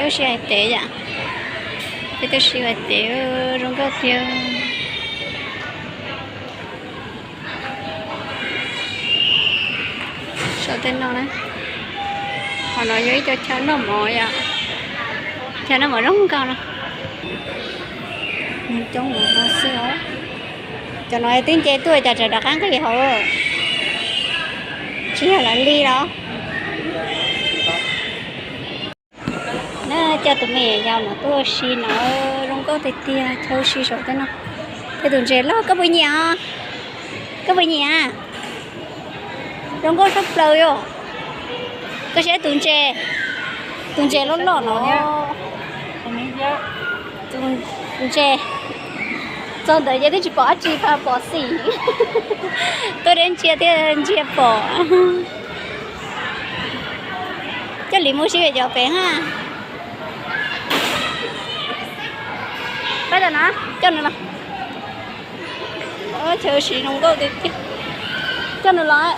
Twb sib hais tias yom, peb twb sib hais tias zoo nkauj tiag. Saum tej no na, qhov no yog ib co chaw noj mov yom, chaw noj mov zoo nkauj no. Coob mov no xwb os. Cov no twb nce tuaj cas tseem rov qab nqis hauv, tsis yog lam li los. Na coj tus me nyuam yaus no tuaj ua si no, zoo nkauj tiag tiag, chaw ua si saum tej no. Tej tus ntses loj, koj puas nyiam os? Koj puas nyiam? Zoo nkauj tshaj plaws yom. Koj saib tus ntses, tus ntses loj loj no. Tus ntses txog ntawd ces twb tsis pom dab tsi, pom xim. Tuaj deb ntsia thiaj ntsia pom. Coj Lis mus sib pem cov pem ha. Pab tam no, coj nws los. Chaw ua si zoo nkauj tiag tiag. Coj nws los,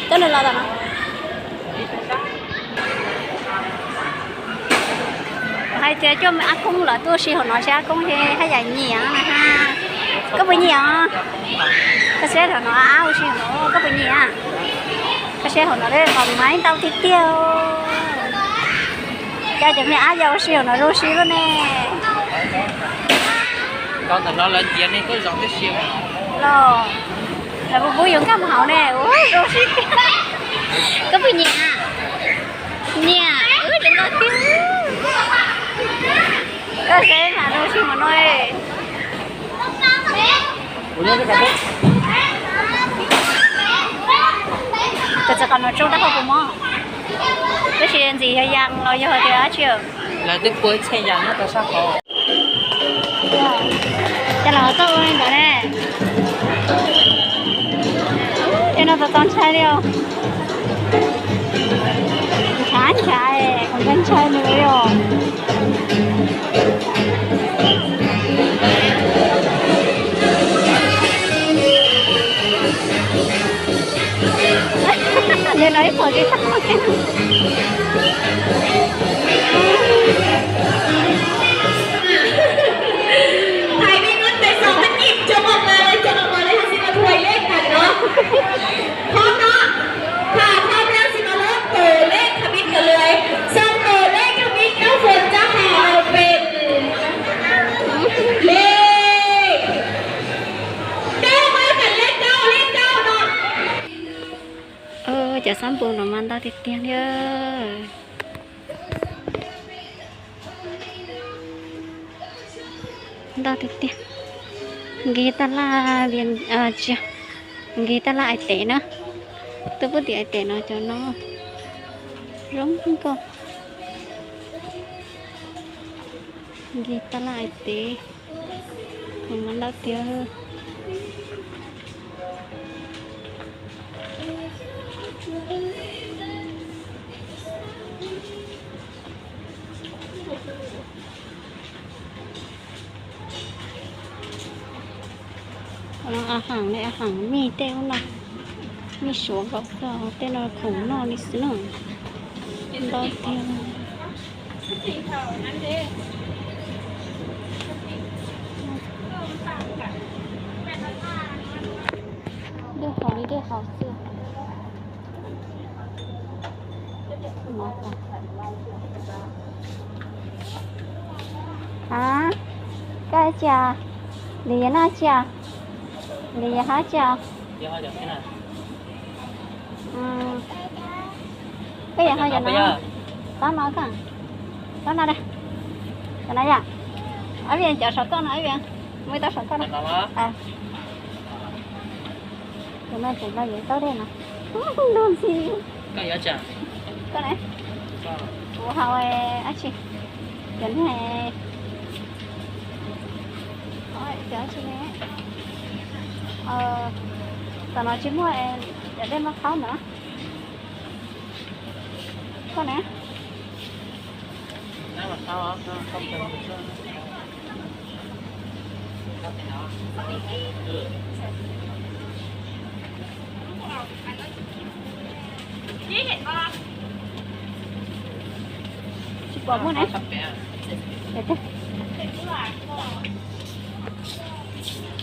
coj nws los tam no. Hais tias coj Ab Koob los tuaj ua si hauv no, saib Ab Koob ces haj yam nyiam na ha. Koj puas nyiam os? Koj saib hauv no, ab ua si hauv no, koj puas nyiam? Koj saib hauv no, qhov maiv ntau tiag tiag. Cas cov me ab yau ua si hauv no zoo si luaj ne. Los, lawv pub pub yus nkag mus hauv ne, ua zoo si tiag. Koj puas nyiam? Nyiam, wb zoo nkauj tiag. Koj saib mas zoo si hauv no. Koj txiv qhov no tsoob dab qhua puas mob? Tab sis ntxim yog yas los yog tias dab tsi? Lawv twb pua ib txhia yas nyob rau sab hauv. Cas los txawj ua li ntawd ne? Tej no txaus txaus ntshai li os. Ntshav ntshav, kuv ntshai ntshai nws li os. Yog no ib qho tsis tau. Thầy Minh Anh, thầy Sò Minh Nhịp, cho một màn, cho một màn, thầy xin mời thầy lên cạnh đó. Phob no, thaum phob no sim no lub tus lej kham mib tus lawm, xoo tus lej kham mib nyob fum caj hau pem lej kaum, lej kaum, lej kaum no. Cov xab npoo no mas ntau tiag tiag li. Ntau tiag tiag. Nkig taj laj, tsis, nkig taj laj Ais Tes na. Tuaj pub tim Ais Tes no cov no zoo nkauj. Nkig taj laj Ais Tes, mas ntau tiag. A haem ne, a haem mij tej ub no, mij suav nkaus xwb, tej no khoom noj li xwb na. Ntau tiag. Dej haus li dej haus xwb. Hab, koj tsi, Lis yog noj tsi, Lis yog hab tsi. Koj yog ho yog no, tob no koj, tob no da, cov no yom. Ab Vias cov saum toj no, Ab Vias, muaj ib toj saum toj no. Cov no tseem los yuav taub dej no. Ntuj ntxhi. Koj ne? Kuv haus dab tsi? Cov niag, cov dab tsi ne? Tom no tsis muaj cov dej mab qhaub ntawd. Koj ne? Pom muaj na.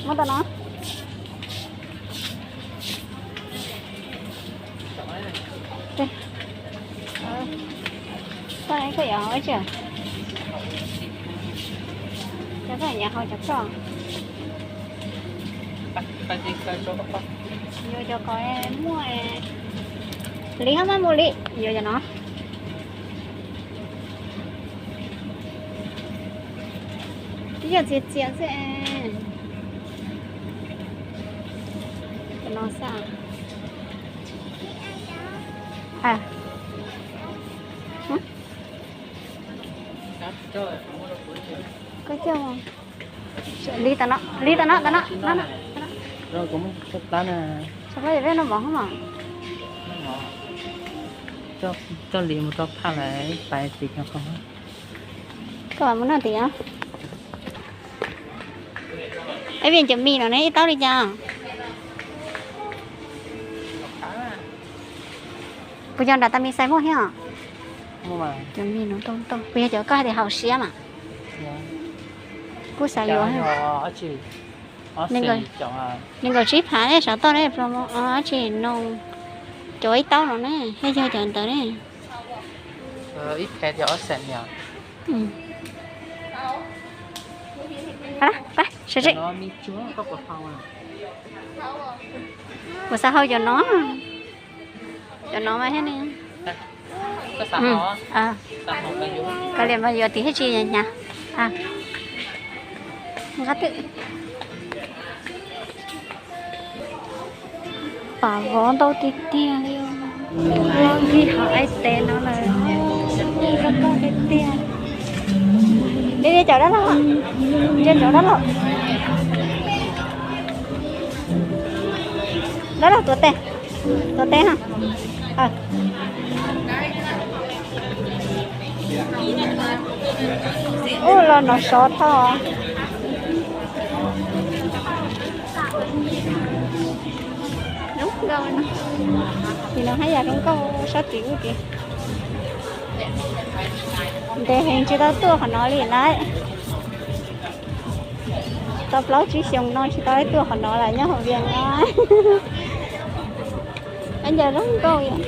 Muab tau no. Koj yuav hau tsi? Cov koj nyiam hau cov koj. Yuav cov ko muaj li hab mab mus li, yuav cov no. Twb yog txias txias xwb. Cov no xwb. Koj coj li tau no, li tau no, tau no, tau no. Tau no mov hab mas. Coj li mus rau phaj lawm, pais txiv cov ko. Koj mus noj tim. Ib vias cov mis no ne ib taub li cas? Puas yog nram tas mis xais muaj thiab? Cov mis no tau tau, puas yog cov koj hais tias haum siab mas? Kuj xav yuav. Nees nkaum tsib phav ne, sav toj ne, dab tsi no, cov ib taub no ne, thiab yog cov ntawd ne. Kuv xav hau cov no, cov no mas thiab ne. Koj li mas yuav tim thiab tsis hnyav. Nqa twj. Pam vov ntau tiag tiag li. Los yig hauv ai tes no lawm, yig rau koj tiag tiag. Li li cov dab laug, ntsia cov dab laug. Dab laug tuav tes, tuav tes ha. Ub, los no sov tho. Zoo nkauj no. Tim no haj yam zoo nkauj sab tim ub tim. Ntev heev tsis tau tuaj qhov no li lawm. Tau plaub tsib xyoos no tsis tau tuaj qhov no lawm nyob hauv Vias no. Ib ncas zoo nkauj yom.